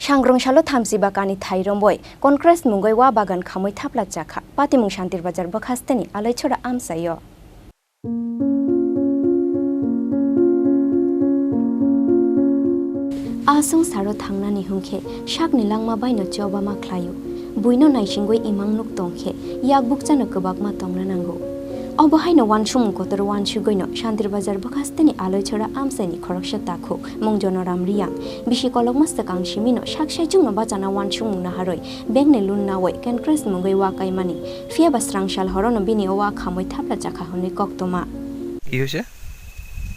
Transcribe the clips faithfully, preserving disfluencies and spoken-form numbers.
Sangrong salo thamchi ba kani thai romboi Congress mungoi wa bagan khamwi thapla chakha. Patimung Shantir Bazar bwkhasteni Aloichora amchaio. A swngcharo thangnani hwnkhe sakni langma baino choba ma khlaio. Buino naisingwi imang nuk tongkhe yak bukchano kwbakma tongna nango. Obo haino wansukmung kotor wansugwino Shantir Bazar bwkhasteni Aloichora amchaini khoroksa takhuk mung Jonoram Riyang bisi kolokma swkang simino sak saichungno bachana wansukmung naharwi bengni lun nawi Congress mungwi wa kaimani. Phiya ba srang sal horono bini o wa khamwi thapla chakha hwnwi koktoma. কি হৈছে?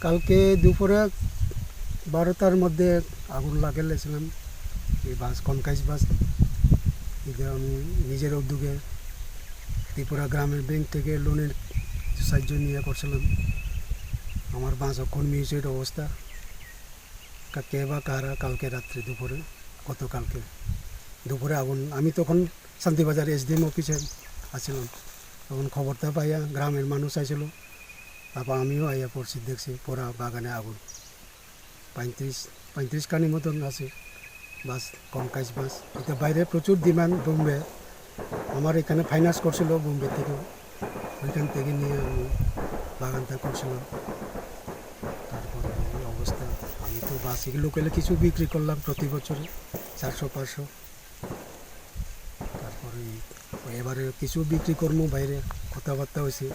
কালকে দুপুরে বারোটার মধ্যে আগুন লাগাইছিলাম এই বাস, কনকাইশ বাস। এটা আমি নিজের উদ্যোগে ত্রিপুরা গ্রামীণ ব্যাংক থেকে লোনের সাহায্য নিয়ে করছিলাম। আমার বাস অক্ষুণ্ণ মিউচুয়েট অবস্থা। কা-, কে বা কারা কালকে রাত্রে দুপুরে, গতকালকে দুপুরে আগুন, আমি তখন শান্তিবাজার এসডিএম অফিসে আছিলাম। তখন খবরটা পাইয়া গ্রামের মানুষ আইছিল, তারপর আমিও আইয়া পড়ছি, দেখছি পুরা বাগানে আগুন। পঁয়ত্রিশ, পঁয়ত্রিশ খানি মতন আছে বাস, কনকাইশ বাস। এটা বাইরে প্রচুর ডিমান্ড বোম্বে, আমার এখানে ফাইন্যান্স করছিল বোম্বে থেকে, ওইখান থেকে নিয়ে আমি বাগানটা করছিলাম। তারপরে এই অবস্থা, আমি তো বাস এগুলো লোকালে কিছু বিক্রি করলাম প্রতি বছরে চারশো পাঁচশো। তারপরে এবারে কিছু বিক্রি করবো বাইরে, কথাবার্তা হয়েছে,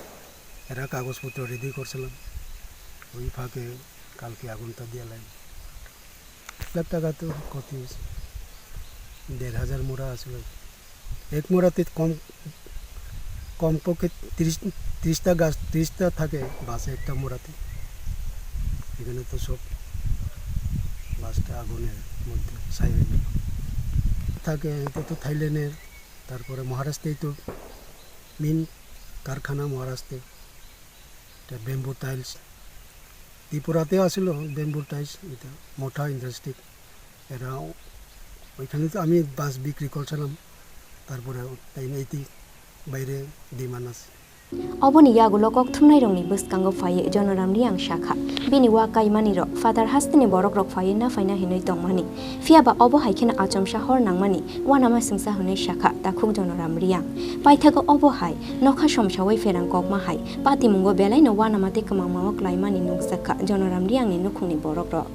এরা কাগজপত্র রেডি করছিলাম। ওই ফাঁকে কালকে আগুনটা দিয়ে লাইন। এক লাখ টাকা তো ক্ষতি হয়েছে, দেড় হাজার মোড়া আসলে। এক মোড়াতে কম, কমপক্ষে তিরিশ, তিরিশটা গাছ, তিরিশটা থাকে বাস একটা মোড়াতে। এখানে তো সব বাসটা আগুনের মধ্যে ছাই হয়ে গেল। থাকে এটা তো থাইল্যান্ডের, তারপরে মহারাষ্ট্রেই তো মেন কারখানা মহারাষ্ট্রে, এটা ব্যাম্বু টাইলস। ত্রিপুরাতেও আসলো ব্যাম্বু টাইলস, এটা মোটা ইন্ডাস্ট্রি। এরা ওইখানে তো আমি বাস বিক্রি করছিলাম, তারপরে তাই না, এটি বাইরে ডিমান্ড আছে। Oboni yagulo kok thumnairokni bwskango phaiwi Jonoram Riyang sakha, bini wa kaimanirok phatar hasteni borokrok phaiwi naphaina hinwi tongmani. Phiya ba obo hai kheno achomsa hor nangmani uanama singsa hwnwi sakha takhuk Jonoram Riyang. Paithago obo hai nokha somsawi pherang kokma hai patimungo belaino uanama tei kwmangmao klaimani nukjakha Jonoram Riyangni nukhungni borokrok.